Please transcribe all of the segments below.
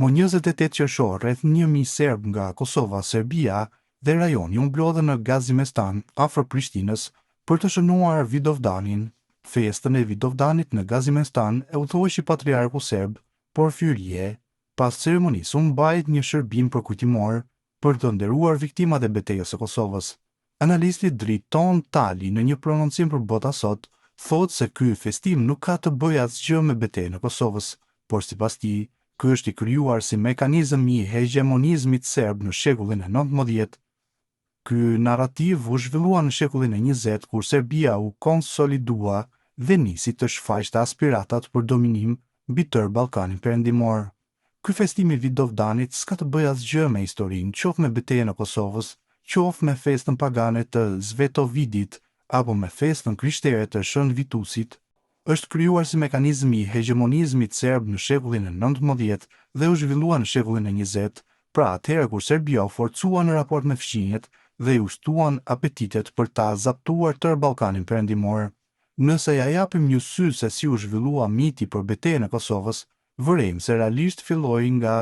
Më 28 qershor rreth 1000 serbë nga Kosova, Serbia dhe rajoni u mblodhën në Gazimestan, afër Prishtinës, për të shënuar Vidovdanin. Festën e Vidovdanit në Gazimestan e udhëhoqi patriarku serb, Porfirije. Pas ceremonisë u mbajt një shërbim përkujtimor për të nderuar viktimat e Betejës së Kosovës. Analisti Driton Tali në një prononcim për Bota Sot thotë se ky festim nuk ka të bëjë asgjë me Betejën e Kosovës, por sipas tij, ky është i krijuar si mekanizëm i hegjemonizmit serb në shekullin e 19. Ky narrativ u zhvillua në shekullin e 20 kur Serbia u konsolidua dhe nisi të shfaqte aspiratat për dominim mbi tërë Ballkanin Perëndimor. Ky festim i Vidovdanit s'ka të bëjë asgjë me historinë, qoftë me Betejën e Kosovës, qoftë me festën pagane të Svetovidit apo me festën krishtere të Shën Vitusit. Është krijuar si mekanizëm i hegjemonizmit serb në shekullin e 19 dhe u zhvillua në shekullin e 20, pra atëherë kur Serbia u forcua në raport me fqinjët dhe iu shtuan apetitet për ta zaptuar tërë Ballkanin Perëndimor. Nëse ja japim një sy se si u zhvillua miti për Betejën e Kosovës, vërejmë se realisht filloi nga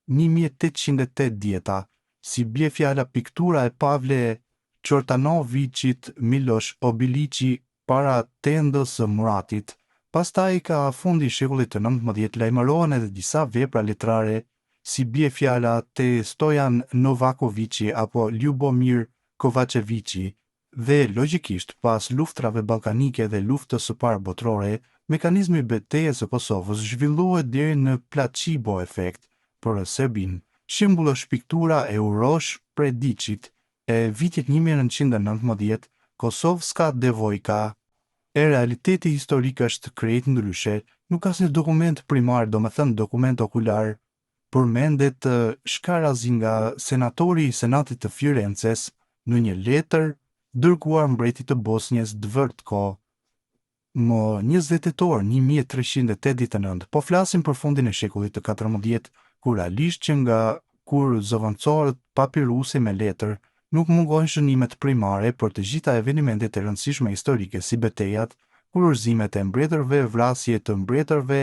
1880-ta, si bie fjala piktura e Pavle Çortanoviqit Milosh Obiliqi para tendës së Muratit. Pastaj ka fundi i shekullit të 19 lajmërohen edhe disa vepra letrare, si bie fjala te Stojan Novakoviqi apo Ljubomir Kovaçeviqi, Dhe, logjikisht, pas luftrave ballkanike dhe Luftës së Parë Botërore, mekanizmi i Betejës së Kosovës zhvillohet deri në placebo efekt për Serbinë. Shembull është piktura e Urosh Prediqit e vitit 1919, Kosovska devojka. E realiteti historik është krejt ndryshe, nuk ka asnjë dokument primar, domethënë dokument okular, përmendet shkarazi nga senatori i Senatit të Firences në një letër dërguar mbretit të Bosnjës Tvrtko më 20 tetor 1389. Po flasim për fundin e shekullit të 14, kur realisht që nga kur zëvendësohet papirusi me letër, nuk mungojnë shënimet primare për të gjitha evenimentet e rëndësishme historike si betejat, kurorëzimet e mbretërve, vrasje të mbretërve,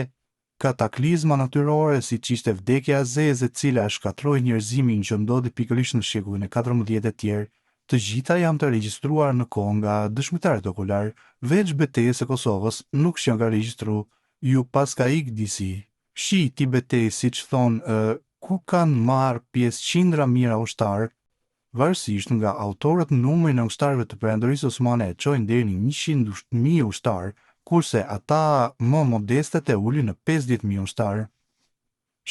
Kataklizma natyrore siç ishte vdekja e zezë e cila e shkatërroi njerëzimin që ndodhi pikërisht në shekullin e 14 e tjerë, të gjitha janë të regjistruara në kohë nga dëshmitarët okular, veç betejës së Kosovës nuk qenka regjistru, ju paska ik disi. Shi ti betejë siç thonë ku kanë marrë pjesë qindra mijëra ushtarë, Varësisht nga autorët numrin e ushtarëve të Perandorisë Osmane e çojnë deri në 100.000 ushtarë, kurse ata më modestët e ulin në 50.000 ushtarë.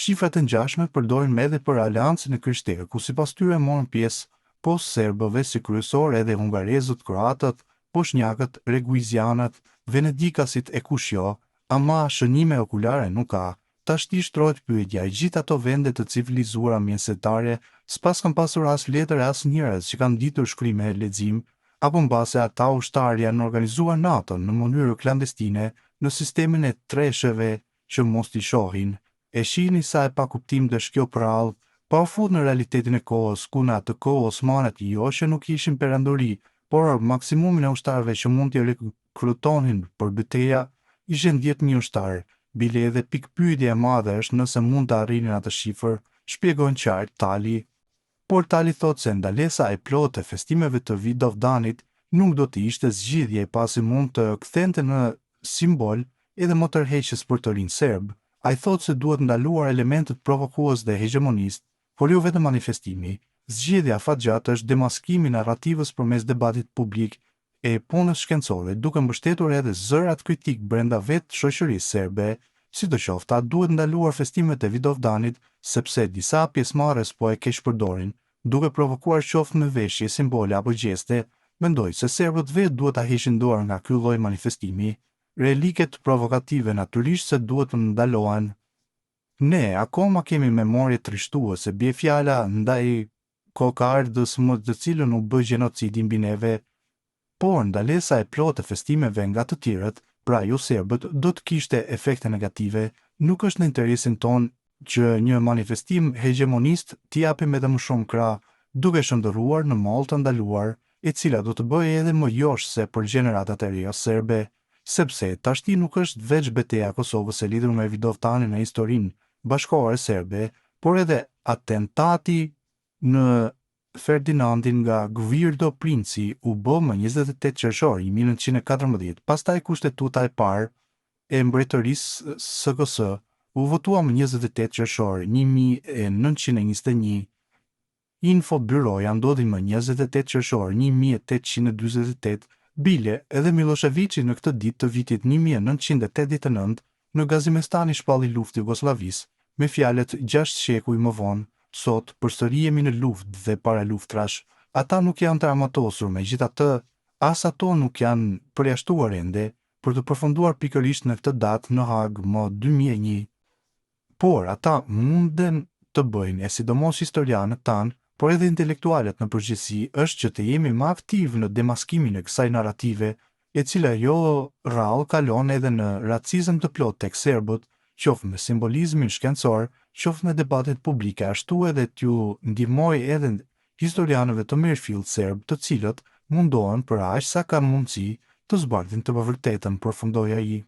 Shifra të ngjashme përdorin edhe për aleancën e krishterë, ku sipas tyre morën pjesë pos serbëve si kryesor edhe hungarezët, kroatët, boshnjakët, reguizianët, venedikasit e kush jo, ama shënime okulare nuk ka. Tashti shtrohet pyetja, gjithë ato vende të civilizuara mesjetare s'paskan pasur as letër e as njerëz që kanë ditur shkrime e lexim, apo mbase ata ushtarë janë organizuar natën në mënyrë klandestine në sistemin e tresheve që mos t'i shohin. E shihni sa e pakuptimtë është kjo përrallë, pa u fut në realitetin e kohës, ku në atë kohë osmanët jo që nuk ishin perandori, por maksimumin e ushtarëve që mund t'i rekrutonin për beteja ishin 10.000 ushtarë, bile edhe pikëpyetje e madhe është nëse mund të arrinin atë shifër, shpjegon qartë Tali. Por Tali thotë se ndalesa e plotë e festimeve të Vidovdanit nuk do të ishte zgjidhje pasi mund të kthente në simbol edhe më tërheqës për të rinj serb. Ai thotë se duhet ndaluar elementët provokues dhe hegjemonist, por jo vetëm manifestimi. Zgjidhja afatgjatë është demaskimi i narrativës përmes debatit publik e punës shkencore, duke mbështetur edhe zërat kritik brenda vetë shoqërisë serbe. Sidoqoftë, duhet ndaluar festimet e Vidovdanit, sepse disa pjesëmarrës po e keqpërdorin, duke provokuar qoftë me veshje, simbole apo gjeste. Mendoj se serbët vetë duhet ta heqin dorë nga ky lloj manifestimi. Reliket provokative natyrisht se duhet të ndalohen. Ne akoma kemi memorie trishtuese, bie fjala ndaj kokardës më të cilën u bë gjenocidi mbi neve. Por ndalesa e plotë e festimeve nga të tjerët, pra jo serbët, do të kishte efekte negative, nuk është në interesin tonë që një manifestim hegjemonist t'i japim edhe më shumë krah, duke shndërruar në mollë të ndaluar, e cila do të bëhej edhe më joshëse për gjeneratat e reja serbe. Sepse, tashti nuk është veç beteja e Kosovës e lidhur me Vidovdanin e historinë bashkohore serbe. Por edhe atentati në Ferdinandin nga Gvirdo Princi u bë më 28 qershor 1914, pastaj kushtetuta e parë e mbretërisë SKS u votua më 28 qershor 1921. Info-byroja ndodhi më 28 qershor 1848, bile edhe Millosheviqi në këtë ditë të vitit 1989 në Gazimestani shpalli luftë Jugosllavisë, me fjalët 6 shekuj më vonë, sot përsëri jemi në luftë dhe para luftrash. Ata nuk janë të armatosur, megjithatë as ato nuk janë përjashtuar ende, për të përfunduar pikërisht në këtë datë në Hagë më 2001. Por ata munden të bëjnë, e sidomos historianët tanë, por edhe intelektualët në përgjithësi, është që të jemi më aktiv në demaskimin e kësaj narrative, e cila jo rrallë kalon edhe në racizëm të plotë tek serbët, qoftë me simbolizmin shkencor, qoftë me debatet publike, ashtu edhe t'ju ndihmoj edhe historianëve të mirëfilltë serbë, të cilët mundohen për aq sa kanë mundësi të zbardhin të vërtetën, përfundoi ai.